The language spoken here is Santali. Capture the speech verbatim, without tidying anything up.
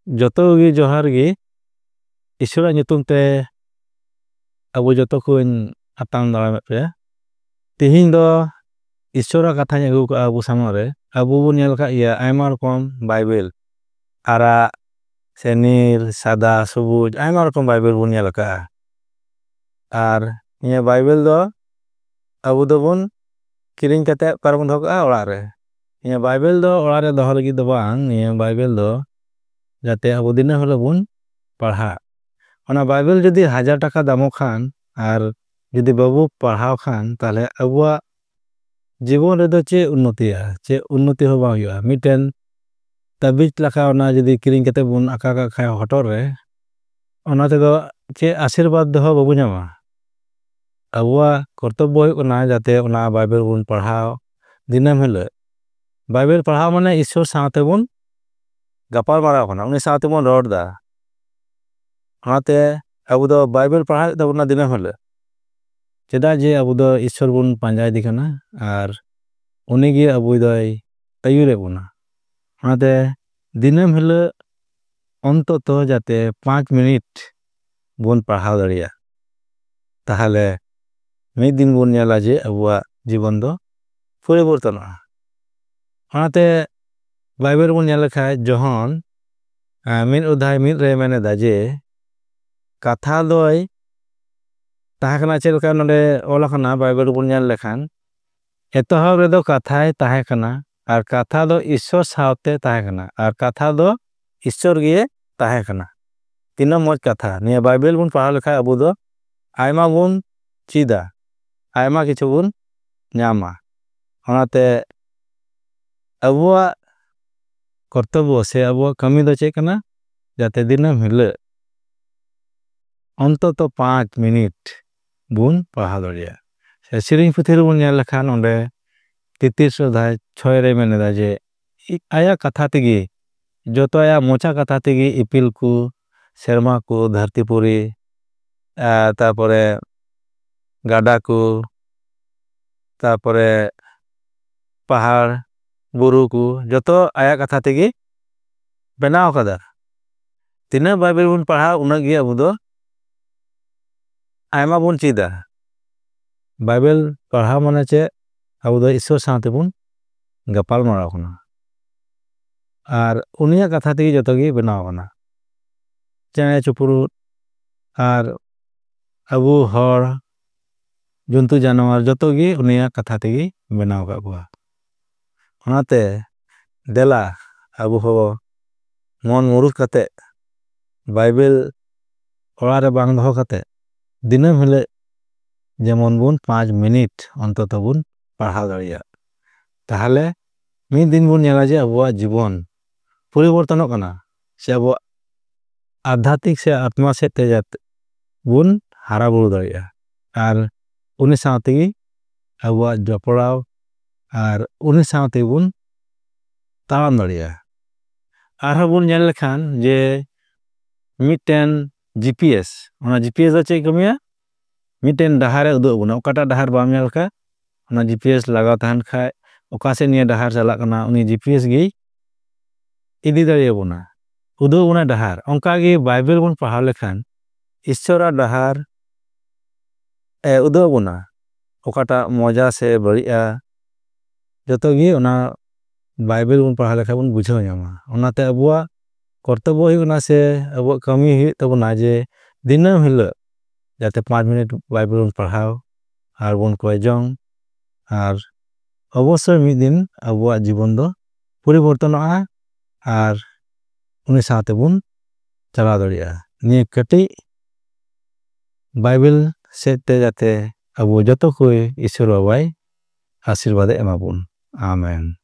ᱡᱚᱛᱚ ᱜᱮ ᱡᱚᱦᱟᱨ ᱜᱮ᱾ ᱤᱥᱚᱨᱟᱜ ᱧᱩᱛᱩᱢ ᱛᱮ ᱟᱵᱚ ᱡᱚᱛᱚ ᱠᱚᱧ ᱟᱛᱟᱝ ᱫᱟᱨᱟᱢᱮᱫ ᱯᱮᱭᱟ᱾ ᱛᱤᱦᱤᱧ ᱫᱚ ᱤᱥᱚᱨᱟᱜ ᱠᱟᱛᱷᱟᱧ ᱟᱹᱜᱩ ᱠᱟᱜᱼᱟ ᱟᱵᱚ ᱥᱟᱢᱟᱝ ᱨᱮ᱾ ᱟᱵᱚ ᱵᱚᱱ ᱧᱮᱞ ᱟᱠᱟᱫ ᱜᱮᱭᱟ ᱟᱭᱢᱟ ᱨᱚᱠᱚᱢ ᱵᱟᱭᱵᱮᱞ, ᱟᱨᱟᱜ ᱥᱮ ᱱᱤᱞ, ᱥᱟᱫᱟ, ᱥᱚᱵᱩᱡ, ᱟᱭᱢᱟ ᱨᱚᱠᱚᱢ ᱵᱟᱭᱵᱮᱞ ᱵᱚᱱ ᱧᱮᱞ ᱟᱠᱟᱫᱼᱟ᱾ ᱟᱨ ᱱᱤᱭᱟᱹ ᱵᱟᱭᱵᱮᱞ ᱫᱚ ᱟᱵᱚ ᱫᱚᱵᱚᱱ ᱠᱤᱨᱤᱧ ᱠᱟᱛᱮ ᱚᱠᱟ ᱨᱮᱵᱚᱱ ᱫᱚᱦᱚ ᱠᱟᱜᱼᱟ? ᱚᱲᱟᱜ ᱨᱮ᱾ ᱱᱤᱭᱟᱹ ᱵᱟᱭᱵᱮᱞ ᱫᱚ ᱚᱲᱟᱜ ᱨᱮ ᱫᱚᱦᱚ ᱞᱟᱹᱜᱤᱫ ᱫᱚ ᱵᱟᱝ, ᱱᱤᱭᱟᱹ ᱵᱟᱭᱵᱮᱞ ᱫᱚ ᱡᱟᱛᱮ ᱟᱵᱚ ᱫᱤᱱᱟᱹᱢ ᱦᱤᱞᱳᱜ ᱵᱚᱱ ᱯᱟᱲᱦᱟᱜ᱾ ᱚᱱᱟ ᱵᱟᱭᱵᱮᱞ ᱡᱩᱫᱤ ᱦᱟᱡᱟᱨ ᱴᱟᱠᱟ ᱫᱟᱢᱚᱜ ᱠᱷᱟᱱ ᱟᱨ ᱡᱩᱫᱤ ᱵᱟᱵᱚ ᱯᱟᱲᱦᱟᱣ ᱠᱷᱟᱱ, ᱛᱟᱦᱚᱞᱮ ᱟᱵᱚᱣᱟᱜ ᱡᱤᱵᱚᱱ ᱨᱮᱫᱚ ᱪᱮᱫ ᱩᱱᱱᱚᱛᱤᱜᱼᱟ? ᱪᱮᱫ ᱩᱱᱱᱚᱛᱤ ᱦᱚᱸ ᱵᱟᱝ ᱦᱩᱭᱩᱜᱼᱟ᱾ ᱢᱤᱫᱴᱮᱱ ᱛᱟᱵᱤᱡ ᱞᱮᱠᱟ ᱚᱱᱟ ᱡᱩᱫᱤ ᱠᱤᱨᱤᱧ ᱠᱟᱛᱮ ᱵᱚᱱ ᱟᱠᱟ ᱠᱟᱜ ᱠᱷᱟᱡ ᱦᱚᱴᱚᱜ ᱨᱮ, ᱚᱱᱟ ᱛᱮᱫᱚ ᱪᱮᱫ ᱟᱥᱤᱨᱵᱟᱫᱽ ᱫᱚᱦᱚ ᱵᱟᱵᱚ ᱧᱟᱢᱟ᱾ ᱟᱵᱚᱣᱟᱜ ᱠᱚᱨᱛᱚᱵᱵᱚ ᱦᱩᱭᱩᱜ ᱠᱟᱱᱟ ᱡᱟᱛᱮ ᱚᱱᱟ ᱵᱟᱭᱵᱮᱞ ᱵᱚᱱ ᱯᱟᱲᱦᱟᱣ ᱫᱤᱱᱟᱹᱢ ᱦᱤᱞᱳᱜ᱾ ᱵᱟᱭᱵᱮᱞ ᱯᱟᱲᱦᱟᱣ ᱢᱟᱱᱮ ᱤᱥᱥᱚᱨ ᱥᱟᱶᱛᱮ ᱵᱚᱱ ᱜᱟᱯᱟᱞ ᱢᱟᱨᱟᱣ ᱠᱟᱱᱟ, ᱩᱱᱤ ᱥᱟᱶᱛᱮ ᱵᱚᱱ ᱨᱚᱲ ᱮᱫᱟ᱾ ᱚᱱᱟᱛᱮ ᱟᱵᱚ ᱫᱚ ᱵᱟᱭᱵᱮᱞ ᱯᱟᱲᱦᱟᱣ ᱦᱩᱭᱩᱜ ᱛᱟᱵᱚᱱᱟ ᱫᱤᱱᱟᱹᱢ ᱦᱤᱞᱳᱜ᱾ ᱪᱮᱫᱟᱜ ᱡᱮ ᱟᱵᱚ ᱫᱚ ᱤᱥᱥᱚᱨ ᱵᱚᱱ ᱯᱟᱸᱡᱟᱭᱮᱫᱮ ᱠᱟᱱᱟ ᱟᱨ ᱩᱱᱤᱜᱮ ᱟᱵᱚ ᱫᱚᱭ ᱟᱹᱭᱩᱨᱮᱫ ᱵᱚᱱᱟ᱾ ᱚᱱᱟᱛᱮ ᱫᱤᱱᱟᱹᱢ ᱦᱤᱞᱳᱜ ᱚᱱᱛᱚᱛᱚ ᱡᱟᱛᱮ ᱯᱟᱸᱪ ᱢᱤᱱᱤᱴ ᱵᱚᱱ ᱯᱟᱲᱦᱟᱣ ᱫᱟᱲᱮᱭᱟᱜ, ᱛᱟᱦᱚᱞᱮ ᱢᱤᱫ ᱫᱤᱱ ᱵᱚᱱ ᱧᱮᱞᱟ ᱡᱮ ᱟᱵᱚᱣᱟᱜ ᱡᱤᱵᱚᱱ ᱫᱚ ᱯᱚᱨᱤᱵᱚᱨᱛᱚᱱᱚᱜᱼᱟ᱾ ᱚᱱᱟᱛᱮ ᱵᱟᱭᱵᱮᱞ ᱵᱚᱱ ᱧᱮᱞ ᱞᱮᱠᱷᱟᱡ ᱡᱚᱦᱚᱱ, ᱟᱸ, ᱢᱤᱫ ᱚᱫᱷᱟᱭ ᱢᱤᱫ ᱨᱮ ᱢᱮᱱ ᱮᱫᱟ ᱡᱮ ᱠᱟᱛᱷᱟ ᱫᱚᱭ ᱛᱟᱦᱮᱸ ᱠᱟᱱᱟ᱾ ᱪᱮᱫ ᱞᱮᱠᱟ ᱱᱚᱰᱮ ᱚᱞ ᱟᱠᱟᱱᱟ ᱵᱟᱭᱵᱮᱞ ᱵᱚᱱ ᱧᱮᱞ ᱞᱮᱠᱷᱟᱱ, ᱮᱛᱚᱦᱚᱵ ᱨᱮᱫᱚ ᱠᱟᱛᱷᱟᱭ ᱛᱟᱦᱮᱸ ᱠᱟᱱᱟ, ᱟᱨ ᱠᱟᱛᱷᱟ ᱫᱚ ᱤᱥᱥᱚᱨ ᱥᱟᱶᱛᱮ ᱛᱟᱦᱮᱸ ᱠᱟᱱᱟ, ᱟᱨ ᱠᱟᱛᱷᱟ ᱫᱚ ᱤᱥᱥᱚᱨ ᱜᱮ ᱛᱟᱦᱮᱸ ᱠᱟᱱᱟ᱾ ᱛᱤᱱᱟᱹᱜ ᱢᱚᱡᱽ ᱠᱟᱛᱷᱟ! ᱱᱤᱭᱟᱹ ᱵᱟᱭᱵᱮᱞ ᱵᱚᱱ ᱯᱟᱲᱦᱟᱣ ᱞᱮᱠᱷᱟᱡ ᱟᱵᱚ ᱫᱚ ᱟᱭᱢᱟ ᱵᱚᱱ ᱪᱮᱫᱟ, ᱟᱭᱢᱟ ᱠᱤᱪᱷᱩ ᱵᱚᱱ ᱧᱟᱢᱟ᱾ ᱚᱱᱟᱛᱮ ᱟᱵᱚᱣᱟᱜ ᱠᱚᱨᱛᱚᱵᱵᱚ ᱥᱮ ᱟᱵᱚᱣᱟᱜ ᱠᱟᱹᱢᱤ ᱫᱚ ᱪᱮᱫ ᱠᱟᱱᱟ? ᱡᱟᱛᱮ ᱫᱤᱱᱟᱹᱢ ᱦᱤᱞᱳᱜ ᱚᱱᱛᱚᱛᱚ ᱯᱟᱸᱪ ᱢᱤᱱᱤᱴ ᱵᱚᱱ ᱯᱟᱲᱦᱟᱣ ᱫᱟᱲᱮᱭᱟᱜᱼᱟ᱾ ᱥᱮ ᱥᱮᱨᱮᱧ ᱯᱩᱛᱷᱤ ᱨᱮᱵᱚᱱ ᱧᱮᱞ ᱞᱮᱠᱷᱟᱱ ᱚᱸᱰᱮ ᱛᱮᱛᱨᱤᱥ ᱚᱫᱷᱟᱭ ᱪᱷᱚᱭ ᱨᱮ ᱢᱮᱱ ᱮᱫᱟ ᱡᱮ ᱤ-, ᱟᱭᱟᱜ ᱠᱟᱛᱷᱟ ᱛᱮᱜᱮ, ᱡᱚᱛᱚ ᱟᱭᱟᱜ ᱢᱚᱪᱟ ᱠᱟᱛᱷᱟ ᱛᱮᱜᱮ ᱤᱯᱤᱞ ᱠᱚ, ᱥᱮᱨᱢᱟ ᱠᱚ, ᱫᱷᱟᱹᱨᱛᱤ ᱯᱩᱨᱤ, ᱟᱨ ᱛᱟᱨᱯᱚᱨᱮ ᱜᱟᱰᱟ ᱠᱚ, ᱛᱟᱨᱯᱚᱨᱮ ᱯᱟᱦᱟᱲ, ᱵᱩᱨᱩ ᱠᱚ, ᱡᱚᱛᱚ ᱟᱭᱟᱜ ᱠᱟᱛᱷᱟ ᱛᱮᱜᱮ ᱵᱮᱱᱟᱣ ᱠᱟᱫᱟ᱾ ᱛᱤᱱᱟᱹᱜ ᱵᱟᱭᱵᱮᱞ ᱵᱚᱱ ᱯᱟᱲᱦᱟᱣ, ᱩᱱᱟᱹᱜ ᱜᱮ ᱟᱵᱚ ᱫᱚ ᱟᱭᱢᱟ ᱵᱚᱱ ᱪᱮᱫᱟ᱾ ᱵᱟᱭᱵᱮᱞ ᱯᱟᱲᱦᱟᱣ ᱢᱟᱱᱮ ᱪᱮᱫ? ᱟᱵᱚ ᱫᱚ ᱤᱥᱥᱚᱨ ᱥᱟᱶ ᱛᱮᱵᱚᱱ ᱜᱟᱯᱟᱞ ᱢᱟᱨᱟᱣ ᱠᱟᱱᱟ᱾ ᱟᱨ ᱩᱱᱤᱭᱟᱜ ᱠᱟᱛᱷᱟ ᱛᱮᱜᱮ ᱡᱚᱛᱚ ᱜᱮ ᱵᱮᱱᱟᱣ ᱠᱟᱱᱟ᱾ ᱪᱮᱬᱮ ᱪᱤᱯᱨᱩᱫ ᱟᱨ ᱟᱵᱚ ᱦᱚᱲ, ᱡᱚᱱᱛᱩ ᱡᱟᱱᱣᱟᱨ ᱡᱚᱛᱚ ᱜᱮ ᱩᱱᱤᱭᱟᱜ ᱠᱟᱛᱷᱟ ᱛᱮᱜᱮ ᱵᱮᱱᱟᱣ ᱟᱠᱟᱫ ᱠᱚᱣᱟ᱾ ᱚᱱᱟᱛᱮ ᱫᱮᱞᱟ ᱟᱵᱚ ᱦᱚᱸ ᱢᱚᱱ ᱢᱩᱨᱩᱠ ᱠᱟᱛᱮ ᱵᱟᱭᱵᱮᱞ ᱚᱲᱟᱜ ᱨᱮ ᱵᱟᱝ ᱫᱚᱦᱚ ᱠᱟᱛᱮ ᱫᱤᱱᱟᱹᱢ ᱦᱤᱞᱳᱜ ᱡᱮᱢᱚᱱ ᱵᱚᱱ ᱯᱟᱸᱪ ᱢᱤᱱᱤᱴ ᱚᱱᱛᱚᱛᱚ ᱵᱚᱱ ᱯᱟᱲᱦᱟᱣ ᱫᱟᱲᱮᱭᱟᱜ, ᱛᱟᱦᱚᱞᱮ ᱢᱤᱫ ᱫᱤᱱ ᱵᱚᱱ ᱧᱮᱞᱟ ᱡᱮ ᱟᱵᱚᱣᱟᱜ ᱡᱤᱵᱚᱱ ᱯᱚᱨᱤᱵᱚᱨᱛᱚᱱᱚᱜ ᱠᱟᱱᱟ, ᱥᱮ ᱟᱵᱚᱣᱟᱜ ᱟᱫᱷᱟᱛᱢᱤᱠ ᱥᱮ ᱟᱛᱢᱟ ᱥᱮᱫ ᱛᱮ ᱡᱟᱛᱮ ᱵᱚᱱ ᱦᱟᱨᱟ ᱵᱩᱨᱩ ᱫᱟᱲᱮᱭᱟᱜᱼᱟ᱾ ᱟᱨ ᱩᱱᱤ ᱥᱟᱶ ᱛᱮᱜᱮ ᱟᱵᱚᱣᱟᱜ ᱡᱚᱯᱲᱟᱣ ᱟᱨ ᱩᱱᱤ ᱥᱟᱶ ᱛᱮᱜᱮ ᱵᱚᱱ ᱛᱟᱲᱟᱢ ᱫᱟᱲᱮᱭᱟᱜᱼᱟ᱾ ᱟᱨᱦᱚᱸ ᱵᱚᱱ ᱧᱮᱞ ᱞᱮᱠᱷᱟᱱ ᱡᱮ ᱢᱤᱫᱴᱮᱱ ᱡᱤ ᱯᱤ ᱮᱥ, ᱚᱱᱟ ᱡᱤ ᱯᱤ ᱮᱥ ᱫᱚ ᱪᱮᱫ ᱠᱟᱹᱢᱤᱭᱟ? ᱢᱤᱫᱴᱮᱱ ᱰᱟᱦᱟᱨᱮ ᱩᱫᱩᱜ ᱟᱵᱚᱱᱟ᱾ ᱚᱠᱟᱴᱟᱜ ᱰᱟᱦᱟᱨ ᱵᱟᱢ ᱧᱮᱞ ᱠᱷᱟᱡ, ᱚᱱᱟ ᱡᱤ ᱯᱤ ᱮᱥ ᱞᱟᱜᱟᱣ ᱛᱟᱦᱮᱱ ᱠᱷᱟᱡ ᱚᱠᱟ ᱥᱮᱫ ᱱᱤᱭᱟᱹ ᱰᱟᱦᱟᱨ ᱪᱟᱞᱟᱜ ᱠᱟᱱᱟ, ᱩᱱᱤ ᱡᱤ ᱯᱤ ᱮᱥ ᱜᱮᱭ ᱤᱫᱤ ᱫᱟᱲᱮᱭᱟᱵᱚᱱᱟ, ᱩᱫᱩᱜ ᱟᱵᱚᱱᱟ ᱰᱟᱦᱟᱨ᱾ ᱚᱱᱠᱟᱜᱮ ᱵᱟᱭᱵᱮᱞ ᱵᱚᱱ ᱯᱟᱲᱦᱟᱣ ᱞᱮᱠᱷᱟᱱ ᱤᱥᱥᱚᱨᱟᱜ ᱰᱟᱦᱟᱨ ᱮ ᱩᱫᱩᱜ ᱟᱵᱚᱱᱟ᱾ ᱚᱠᱟᱴᱟᱜ ᱢᱚᱡᱟ ᱥᱮ ᱵᱟᱹᱲᱤᱡᱼᱟ, ᱡᱚᱛᱚ ᱜᱮ ᱚᱱᱟ ᱵᱟᱭᱵᱮᱞ ᱵᱚᱱ ᱯᱟᱲᱦᱟᱣ ᱞᱮᱠᱷᱟᱱ ᱵᱚᱱ ᱵᱩᱡᱷᱟᱹᱣ ᱧᱟᱢᱟ᱾ ᱚᱱᱟᱛᱮ ᱟᱵᱚᱣᱟᱜ ᱠᱚᱨᱛᱚᱵᱵᱚ ᱦᱩᱭᱩᱜ ᱠᱟᱱᱟ ᱥᱮ ᱟᱵᱚᱣᱟᱜ ᱠᱟᱹᱢᱤ ᱦᱩᱭᱩᱜ ᱛᱟᱵᱚᱱᱟ ᱡᱮ ᱫᱤᱱᱟᱹᱢ ᱦᱤᱞᱳᱜ ᱡᱟᱛᱮ ᱯᱟᱸᱪ ᱢᱤᱱᱤᱴ ᱵᱟᱭᱵᱮᱞ ᱵᱚᱱ ᱯᱟᱲᱦᱟᱣ ᱟᱨ ᱵᱚᱱ ᱠᱚᱭ ᱡᱚᱝ, ᱟᱨ ᱚᱵᱚᱥᱥᱳᱭ ᱢᱤᱫ ᱫᱤᱱ ᱟᱵᱚᱣᱟᱜ ᱡᱤᱵᱚᱱ ᱫᱚ ᱯᱚᱨᱤᱵᱚᱨᱛᱚᱱᱚᱜᱼᱟ ᱟᱨ ᱩᱱᱤ ᱥᱟᱶ ᱛᱮᱵᱚᱱ ᱪᱟᱞᱟᱣ ᱫᱟᱲᱮᱭᱟᱜᱼᱟ᱾ ᱱᱤᱭᱟᱹ ᱠᱟᱹᱴᱤᱡ ᱵᱟᱭᱵᱮᱞ ᱥᱮᱫ ᱛᱮ ᱡᱟᱛᱮ ᱟᱵᱚ ᱡᱚᱛᱚ ᱠᱚ ᱤᱥᱚᱨ ᱵᱟᱵᱟᱭ ᱟᱥᱤᱨᱵᱟᱫᱽ ᱮ ᱮᱢᱟ ᱵᱚᱱ᱾ ᱟᱢᱮᱱ᱾